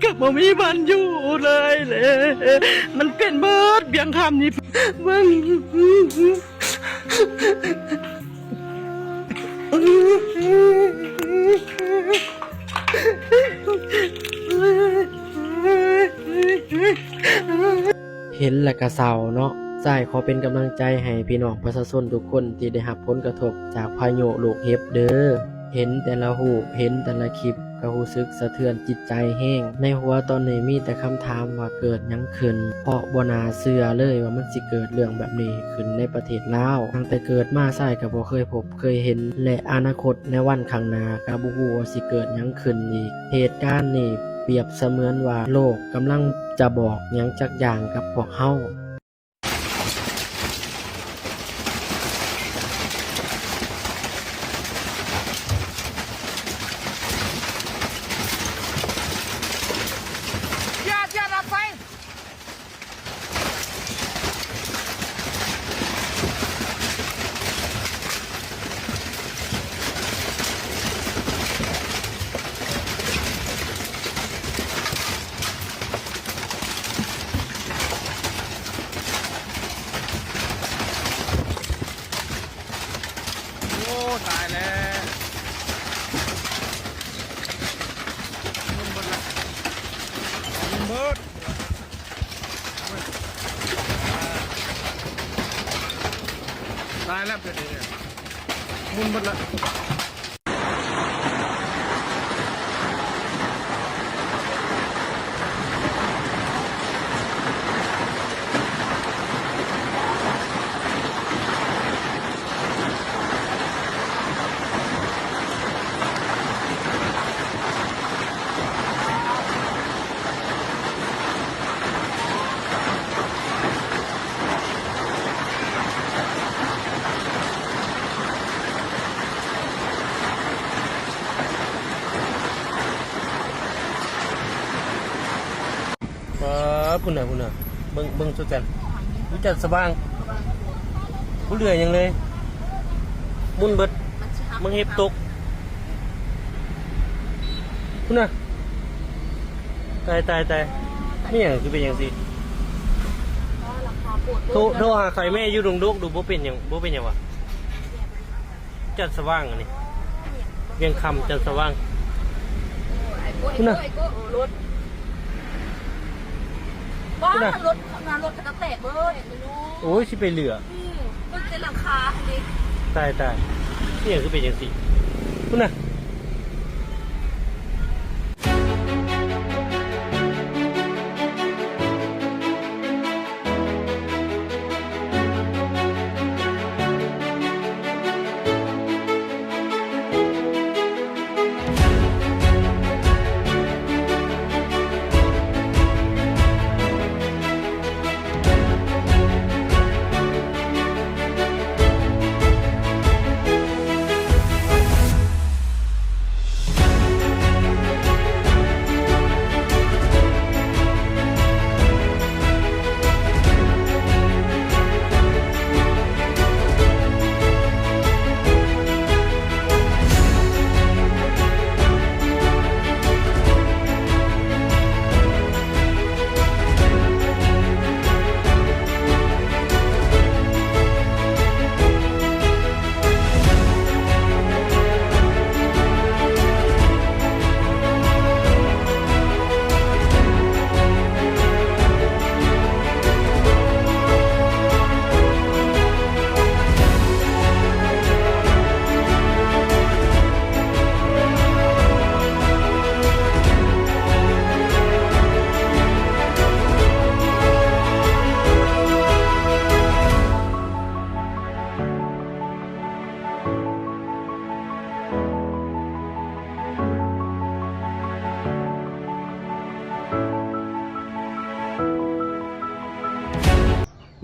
ກໍບໍ່ມີບ່ອນຢູ່ເລີຍເດ້. ມັນເປັນເບິດວຽງຄຳນີ້ ເບິ່ງ. ເຫັນແລ້ວກະເສົ້າເນາະ. ຊາຍຂໍເປັນກຳລັງໃຈໃຫ້ພີ່ນ້ອງປະຊາຊົນທຸກຄົນທີ່ໄດ້ຮັບຜົນກະທົບຈາກພາຍຸລູກເຫັບເດີ. ເຫັນແຕ່ລະຮູບ ເຫັນແຕ່ລະຄລິບ ກໍຮູ້ສຶກສະເທືອນຈິດໃຈແຮງ. ໃນຫົວຕອນນີ້ມີແຕ່ຄຳຖາມວ່າເກີດຫຍັງຂຶ້ນ ເພາະບໍ່ໜ້າເຊື່ອເລີຍວ່າມັນຊິເກີດເລື່ອງແບບນີ້ຂຶ້ນໃນປະເທດລາວ. ຕັ້ງແຕ່ເກີດມາຊາຍກໍບໍ່ເຄີຍພົບເຄີຍເຫັນ ແລະ ອະນາຄົດໃນວັນຂ້າງໜ້າກໍບໍ່ຮູ້ວ່າຊິເກີດຫຍັງຂຶ້ນອີກ. ເຫດການນີ້ປຽບສະເໝືອນວ່າໂລກກຳລັງຈະບອກຫຍັງຈັກຢ່າງກັບພວກເຮົາ. ໂອ້ ຕາຍແລ້ວ ໝຸ່ນເບິດລະ ໝຸ່ນເບິດ ຕາຍແລ້ວ ເປັນຫຍັງ ໝຸ່ນເບິດລະ. ປ້າ ພຸ້ນນະ ພຸ້ນນະ ເບິ່ງ ເບິ່ງສຸດຈັນ ອຸຈັນສະຫວ່າງ ບໍ່ເຫຼືອຫຍັງເລີຍ ໝຸ່ນເບິດ ມັນເຫັບຕົກ ພຸ້ນນະ. ຕາຍ ຕາຍ ຕາຍ ແມ່ນຫຍັງຄືເປັນຈັ່ງຊີ້? ໂທ ໂທຫາໄຄແມ່ຢູ່ດົງດົກດູ ບໍ່ເປັນຫຍັງ ບໍ່ເປັນຫຍັງຫວາ? ຈັນສະຫວ່າງອັນນີ້ ວຽງຄຳ ຈັນສະຫວ່າງ ພຸ້ນນະ ລົດ ພຸ້ນນະ ລົດ ລົດກະແຕກເບີດ ໂອ້ຍ ຊິໄປເຫຼືອ ອືມ ເບິ່ງແຕ່ຫຼັງຄາຫັ້ນເດ ຕາຍ ຕາຍ ອີຫຍັງຄືເປັນຈັ່ງຊີ້ ພຸ້ນນະ.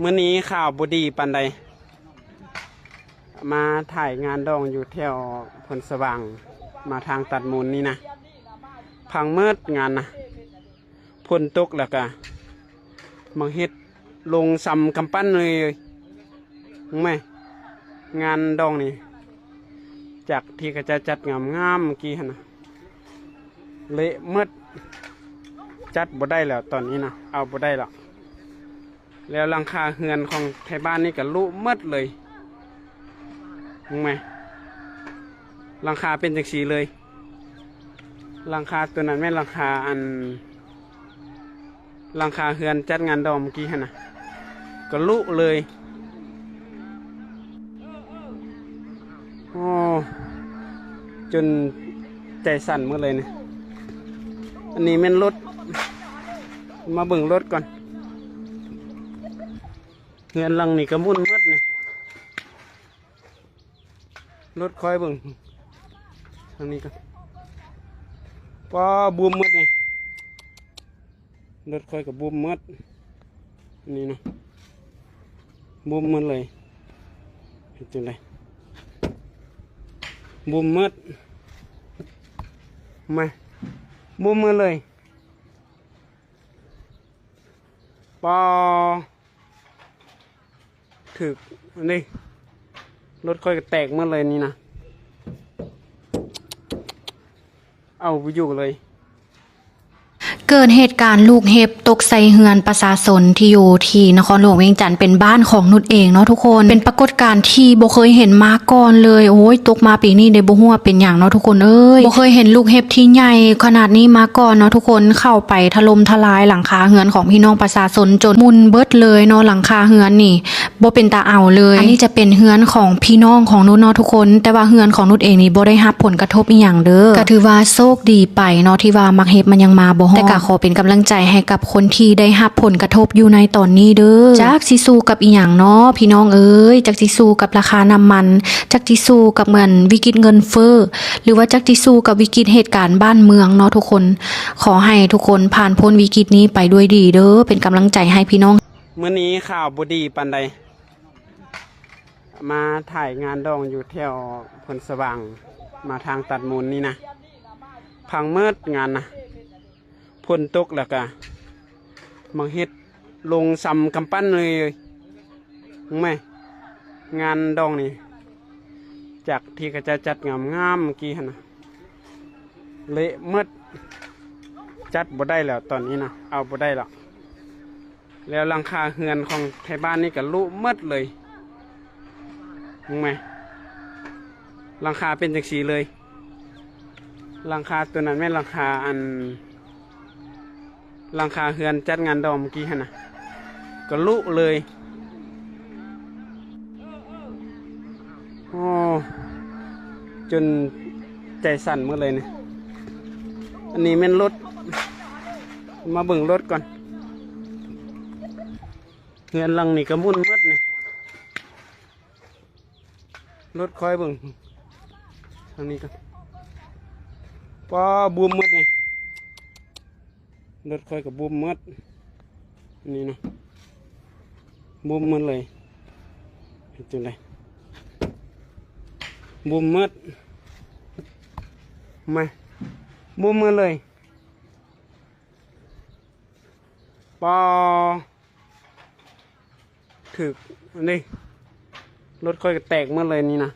ມື້ນີ້ຂ່າວບໍ່ດີປານໃດ ມາຖ່າຍງານດອງຢູ່ແຖວໂພນສະຫວ່າງ ມາທາງຕັດມູນນີ້ນະ ພັງໝົດງານນະ ຝົນຕົກແລ້ວກະໝາກເຫັດລົງຊຳກຳປັ້ນເລີຍ ເບິ່ງແມ ງານດອງນີ້ ຈາກທີ່ເຂົາເຈົ້າຈັດງາມໆເມື່ອກີ້ຫັ້ນນະ ເລະໝົດ ຈັດບໍ່ໄດ້ແລ້ວຕອນນີ້ນະ ເອົາບໍ່ໄດ້ແລ້ວ. ແລ້ວຫຼັງຄາເຮືອນຂອງໄທບ້ານນີ້ກໍລຸໝົດເລີຍ. ເຫັນໄໝ? ຫຼັງຄາເປັນຈັ່ງຊີ້ເລີຍ. ຫຼັງຄາຕົວນັ້ນແມ່ນຫຼັງຄາອັນ ຫຼັງຄາເຮືອນຈັດງານດອງເມື່ອກີ້ຫັ້ນນະ ກໍລຸເລີຍ. ໂອ້ ຈົນໃຈສັ່ນໝົດເລີຍນີ້. ອັນນີ້ແມ່ນລົດ ມາເບິ່ງລົດກ່ອນ. ເຮືອນຫຼັງນີ້ກໍບຸ້ມໝົດນີ້. ລົດຂ້ອຍເບິ່ງທາງນີ້ກ່ອນ. ປ້າ ບຸ້ມໝົດນີ້. ລົດຂ້ອຍກໍບຸ້ມໝົດ ອັນນີ້ນະ ບຸ້ມໝົດເລີຍ. ເຮັດຈັ່ງໃດ? ບຸ້ມໝົດ. ມາ ບຸ້ມໝົດເລີຍ. ປ້າ ຖືກອັນນີ້ ລົດຂ້ອຍກໍແຕກໝົດເລີຍນີ້ນະ. ເອົາບໍ່ຢູ່ເລີຍ. ເກີດເຫດການລູກເຫັບຕົກໃສ່ເຮືອນປະຊາຊົນທີ່ຢູ່ທີ່ນະຄອນຫຼວງວຽງຈັນ ເປັນບ້ານຂອງນຸດເອງເນາະທຸກຄົນ. ເປັນປາກົດການທີ່ບໍ່ເຄີຍເຫັນມາກ່ອນເລີຍ. ໂອ້ຍ ຕົກມາປີນີ້ເດ້ ບໍ່ຮູ້ວ່າເປັນຫຍັງເນາະທຸກຄົນເອີຍ. ບໍ່ເຄີຍເຫັນລູກເຫັບທີ່ໃຫຍ່ຂະໜາດນີ້ມາກ່ອນເນາະທຸກຄົນ. ເຂົ້າໄປຖະຫຼົ່ມທະລາຍຫຼັງຄາເຮືອນຂອງພີ່ນ້ອງປະຊາຊົນຈົນໝຸ່ນເບິດເລີຍເນາະ ຫຼັງຄາເຮືອນນີ້. ບໍ່ເປັນຕາເອົາເລີຍ. ອັນນີ້ຈະເປັນເຮືອນຂອງພີ່ນ້ອງຂອງນຸດເນາະທຸກຄົນ, ແຕ່ວ່າເຮືອນຂອງນຸດເອງນີ້ບໍ່ໄດ້ຮັບຜົນກະທົບອີ່ຫຍັງເດີ້. ກໍຖືວ່າໂຊກດີໄປເນາະ ທີ່ວ່າໝາກເຫັບມັນຍັງມາບໍ່ຮອດ. ແຕ່ກໍຂໍເປັນກຳລັງໃຈໃຫ້ກັບຄົນທີ່ໄດ້ຮັບຜົນກະທົບຢູ່ໃນຕອນນີ້ເດີ້. ຈັກຊິສູ້ກັບອີ່ຫຍັງເນາະພີ່ນ້ອງເອີຍ, ຈັກຊິສູ້ກັບລາຄານ້ຳມັນ, ຈັກຊິສູ້ກັບເໝືອນວິກິດເງິນເຟີ້ ຫຼືວ່າຈັກຊິສູ້ກັບວິກິດເຫດການບ້ານເມືອງເນາະທຸກຄົນ. ຂໍໃຫ້ທຸກຄົນຜ່ານພົ້ນວິກິດນີ້ໄປດ້ວຍດີເດີ້. ເປັນກຳລັງໃຈໃຫ້ພີ່ນ້ອງ. ມື້ນີ້ຂ່າວບໍ່ດີປານໃດ. ມາຖ່າຍງານດອງຢູ່ແຖວໂພນສະຫວ່າງ ມາທາງຕັດມູນນີ້ນະ ພັງໝົດງານນະ. ຝົນຕົກແລ້ວກະໝາກເຫັບລົງຊຳກຳປັ້ນເລີຍ. ເຫັນໄໝ? ງານດອງນີ້ ຈາກທີ່ເຂົາເຈົ້າຈັດງາມໆເມື່ອກີ້ຫັ້ນນະ ເລະໝົດ. ຈັດບໍ່ໄດ້ແລ້ວຕອນນີ້ນະ ເອົາບໍ່ໄດ້ແລ້ວ. ແລ້ວຫຼັງຄາເຮືອນຂອງໄທບ້ານນີ້ກໍລຸໝົດເລີຍ. ເຫັນໄໝ? ຫຼັງຄາເປັນຈັ່ງຊີ້ເລີຍ. ຫຼັງຄາຕົວນັ້ນແມ່ນຫຼັງຄາອັນ ຫຼັງຄາເຮືອນຈັດງານດອງເມື່ອກີ້ຫັ້ນນະ ກໍລຸເລີຍ. ໂອ້ ຈົນໃຈສັ່ນໝົດເລີຍນີ້. ອັນນີ້ແມ່ນລົດ ມາເບິ່ງລົດກ່ອນ. ເຮືອນຫຼັງນີ້ກໍບຸ້ມໝົດນີ້. ລົດຂ້ອຍເບິ່ງທາງນີ້ກ່ອນ. ປ້າ ບຸ້ມໝົດນີ້. ລົດຂ້ອຍກໍບຸ້ມໝົດ ນີ້ນະ ບຸ້ມໝົດເລີຍ. ເຮັດຈັ່ງໃດ? ບຸ້ມໝົດ. ມາ ບຸ້ມໝົດເລີຍ. ປ້າ ຖືກອັນນີ້ ລົດຂ້ອຍກໍແຕກໝົດເລີຍນີ້ນະ.